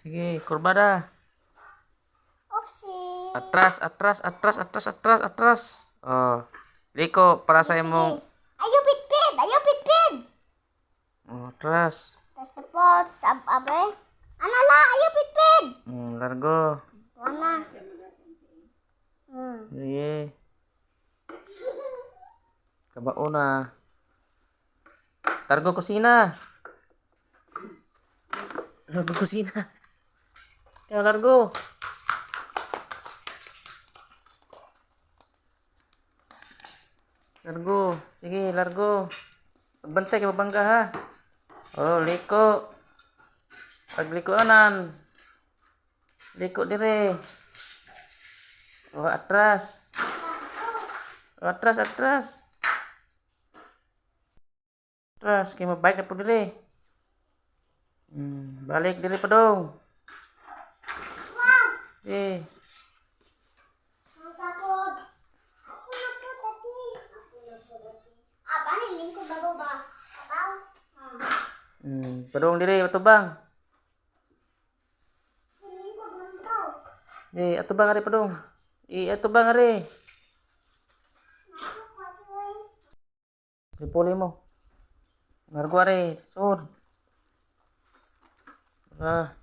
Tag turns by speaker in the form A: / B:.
A: Sige, kurbada.
B: Oopsie.
A: Atras, atras, atras, atras, atras, atras. Oh. Liko para sa imong
B: Ayaw pitpit! Ayaw pitpit!
A: Oh, atras.
B: Tapos na po, sab abe. Ano la? Ayaw pitpit!
A: Largo.
B: Wala.
A: Sige. Kabao na. Targo kusina. Largo kusina. Kaya largo. Largo. Sige, largo. Pagbantay kay mabangga ha. Oh, liko. Paglikoanan. Liko dire. Oh, atras. Oh, atras, atras. Atras, kay mabike na po dire. Balik dire pa dong. Eh,
B: Masakod. Ako na po, dati. Ako na po, dati. Ah, paano lingkod ba ba? Abaw? Ah.
A: Padong dire atubang.
B: Lingkod man daw.
A: Eh, atubang ari padong. Eh, atubang ari. Ripuli mo. Largo ari, sud. Ah.